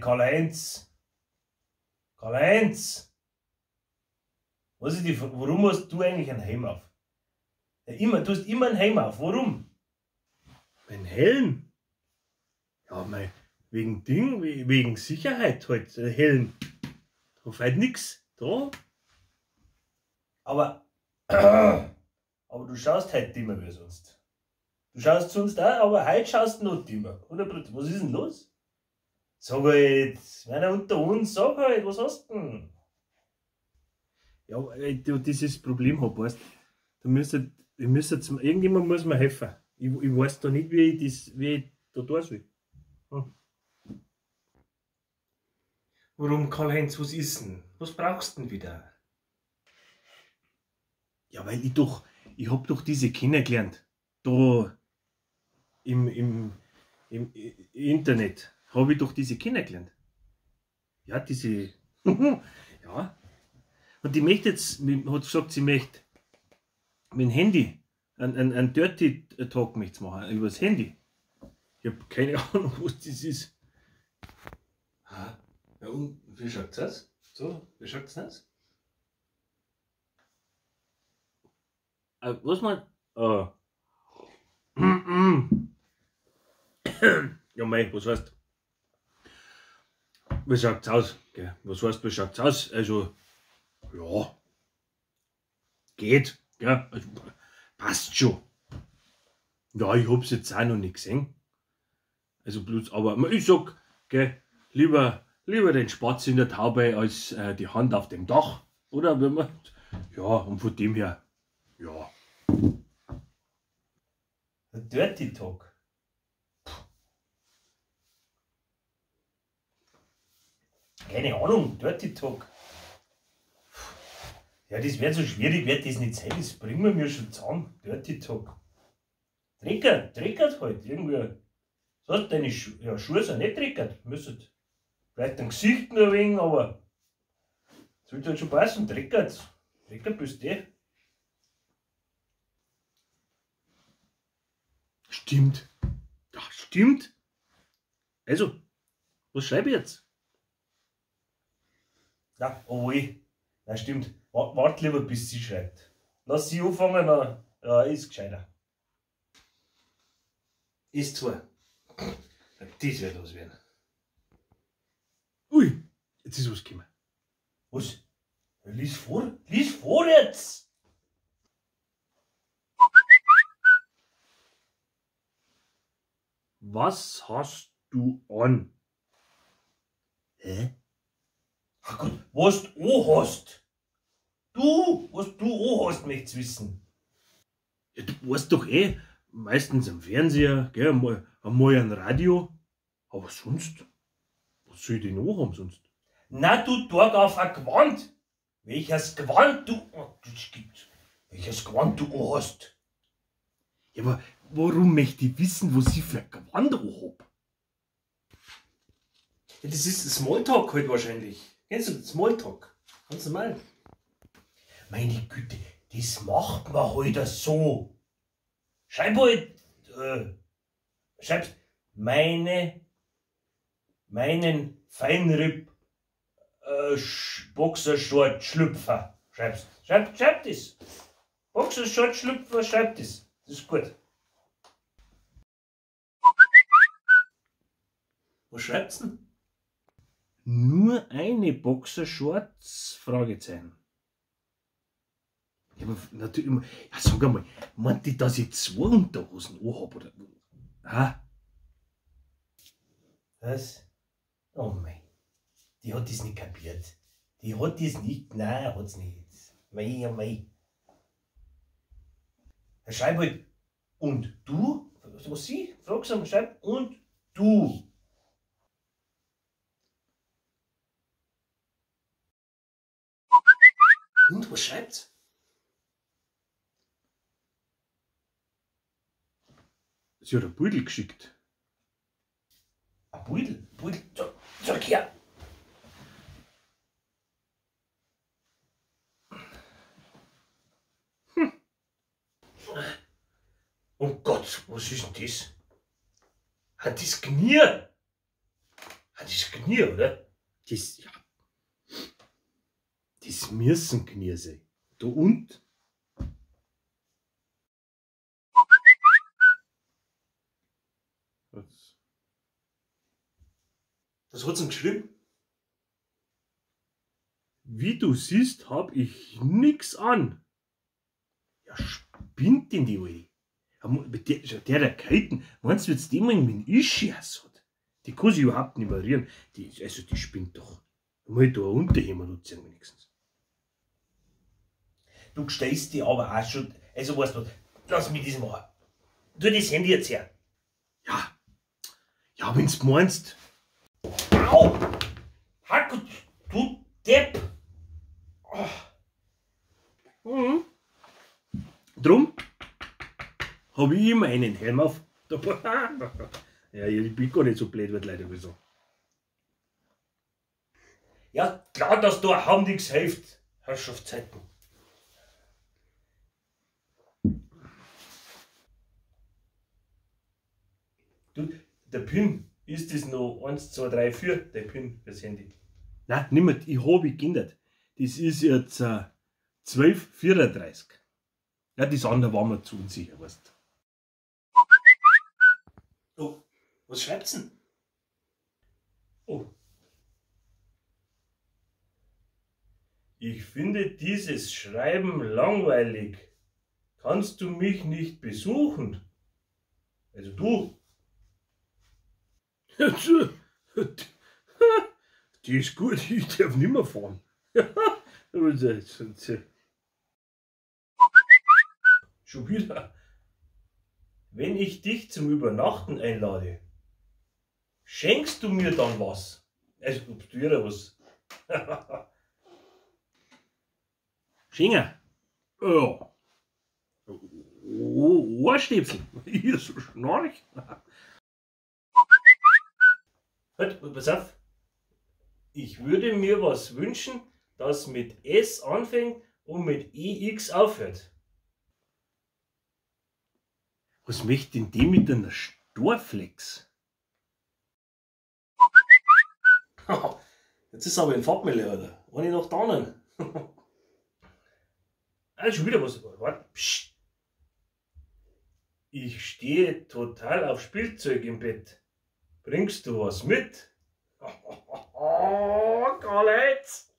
Karl-Heinz. Karl-Heinz! Was ist die, warum hast du eigentlich einen Helm auf? Ja, immer, du hast immer einen Helm auf. Warum? Mein Helm? Ja, mei, wegen Ding, wegen Sicherheit halt, Helm. Da fällt nix. Da. Aber, aber du schaust halt immer wie sonst. Du schaust sonst auch, aber heute schaust du noch immer. Oder, Bruder, was ist denn los? Sag halt, einer unter uns, sag halt, was hast du denn? Ja, weil ich dieses Problem hab, weißt du, ich müsste, irgendjemand muss mir helfen. Ich weiß da nicht, wie ich das, wie ich da tun soll. Hm. Warum, Karl-Heinz, was ist denn? Was brauchst du denn wieder? Ja, weil ich doch, ich hab doch diese kennengelernt. Da im Internet habe ich doch diese kennengelernt. Ja, diese, ja. Und die möchte jetzt, hat gesagt, sie möchte mit dem Handy einen Dirty Talk möchte machen, übers Handy. Ich hab keine Ahnung, was das ist. Ha? Ja, und wie schaut's aus? So, wie schaut's aus? Was man. Ja, mei, was heißt? Wie schaut's aus? Gell? Was heißt, wie schaut's aus? Also, ja, geht, gell? Also, passt schon. Ja, ich hab's jetzt auch noch nicht gesehen. Also bloß, aber ich sag, gell, lieber den Spatz in der Taube als die Hand auf dem Dach, oder? Wenn man, ja, und von dem her, ja. Dirty Talk. Keine Ahnung, Dirty Talk. Ja, das wird so schwierig, wird das nicht sein, das bringen wir mir schon zusammen. Dirty Talk. Dreckert, dreckert halt, irgendwie. So, deine ja, Schuhe sind nicht dreckert, müssen vielleicht dein Gesicht nur ein wenig, aber sollte halt schon passen, dreckert. Dreckert bist du eh. Stimmt. Ja, stimmt. Also, was schreibe ich jetzt? Ja, oh weh. Na stimmt. Wart lieber, bis sie schreibt. Lass sie anfangen, dann ja, ist gescheiter. Ist zwar. Das wird was werden. Ui, jetzt ist was gekommen. Was? Lies vor, lies vor jetzt! Was hast du an? Hä? Ach Gott, was du hast! Du, was du hast, möchtest wissen. Ja, du weißt doch eh, meistens am Fernseher, gell, einmal ein Radio. Aber sonst, was soll ich denn noch haben sonst? Na, du Tag auf ein Gewand! Welches Gewand du, oh, das gibt's. Welches Gewand du hast? Ja, aber warum möchte ich wissen, was ich für ein Gewand hab? Ja, das ist Smalltalk halt wahrscheinlich. Kennst du Smalltalk? Ganz normal. Meine Güte, das macht man halt so. Schreib halt, schreibst meinen Feinripp Boxershort Schlüpfer. Schreibst, schreib das. Boxershort Schlüpfer, schreib das. Das ist gut. Was schreibt's denn? Nur eine Boxershorts? Fragezeichen. Ja, aber natürlich, ja, sag einmal, meint die, dass ich zwei Unterhosen anhab, oder? Ah. Was? Oh mein. Die hat das nicht kapiert. Die hat das nicht, nein, hat's nicht. Mei, oh mei. Er schreibt halt, und du? Was sie? Frag's einmal, schreib, und du. Und was schreibt's? Sie hat ein Beutel geschickt. Ein Beutel? Beutel? Zeig her! Hm. Oh Gott, was ist denn das? Hat das Knie? Ah, das ist Knie, oder? Das, ja. Das müssen Knie sein. Da unten. Was hat's denn geschrieben? Wie du siehst, hab ich nix an. Ja, spinnt denn die Alte? Der Kalten, meinst du, wird's dem mit dem Ischias hat? Die kann sich überhaupt nicht mehr rühren. Die, also die spinnt doch. Mal da ein Unterhemd anziehen wenigstens. Du stellst die aber auch schon. Also weißt du, lass mich das machen. Tu das Handy jetzt her. Ja. Ja, wenn's meinst. Au! Hack, du Depp! Oh. Mhm. Drum hab ich immer einen Helm auf. Ja, ich bin gar nicht so blöd, wird leider so. Ja, klar, dass da ein Haum nichts hilft, Herrschaftszeiten. Du, der PIN, ist das noch 1, 2, 3, 4, der PIN fürs Handy? Nein, nicht mehr, ich hab ich geändert. Das ist jetzt 12,34. Ja, das andere war mir zu unsicher, weißt du. Oh, was schreibt's denn? Oh. Ich finde dieses Schreiben langweilig. Kannst du mich nicht besuchen? Also du. Die ist gut, ich darf nicht mehr fahren. Schon wieder. Wenn ich dich zum Übernachten einlade, schenkst du mir dann was? Also, ob du ihr was? Schenker. Ja. Ohrstäbsel. Ihr so schnarch. Halt, pass auf. Ich würde mir was wünschen, das mit S anfängt und mit EX aufhört. Was möchte denn die mit einer Storflex? Jetzt ist aber ein Farbmelle, Alter. Eine nach der anderen. Ah, schon wieder was. Warte. Psst. Ich stehe total auf Spielzeug im Bett. Bringst du was mit? Karl-Heinz!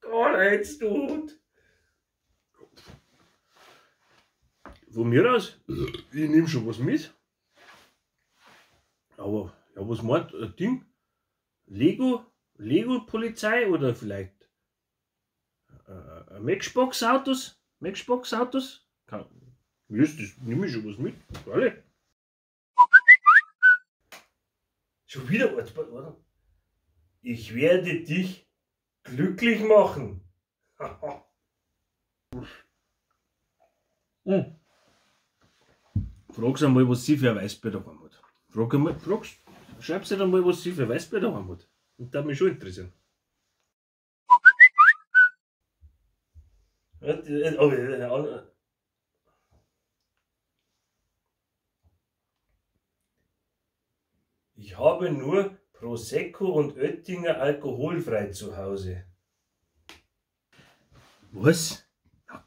Karl-Heinz, du Hund! Von mir aus, ich nehme schon was mit. Aber, ja, was meint ein Ding? Lego? Lego-Polizei oder vielleicht Matchbox-Autos? Matchbox-Autos? Mir ist das, nehme ich schon was mit. Alle. Schon wieder, warte. Ich werde dich glücklich machen. Hm. Frag's einmal, was sie für ein Weißbier daheim hat. Frag einmal, schreib sie dann mal, was sie für ein Weißbier daheim hat. Und das würde mich schon interessieren. Ich habe nur Prosecco und Oettinger alkoholfrei zu Hause. Was? Ja,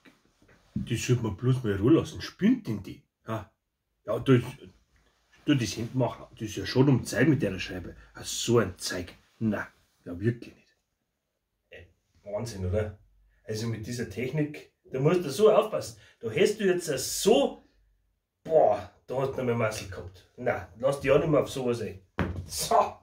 die sollte man bloß mal in Ruhe lassen. Spinnt denn die? Ja, ja, du das Hemd machen. Das ist ja schon um Zeit mit der Scheibe. Ach, so ein Zeug. Na, ja wirklich nicht. Wahnsinn, oder? Also mit dieser Technik, da musst du so aufpassen. Da hast du jetzt so... Boah, da hast du noch mehr Muskel gehabt. Na, lass dich auch nicht mehr auf sowas ein. So.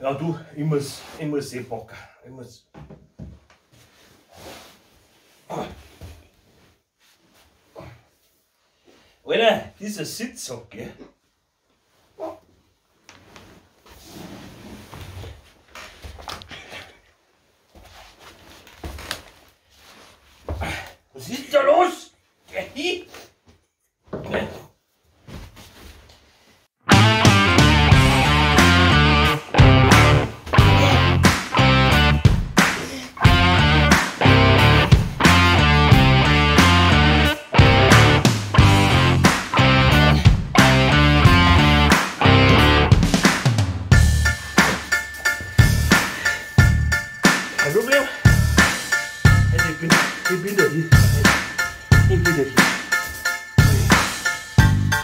Ja du, ich muss eh packen. Ich muss. Alter, dieser Sitzsack, gell? Was ist da los? Geh bitte.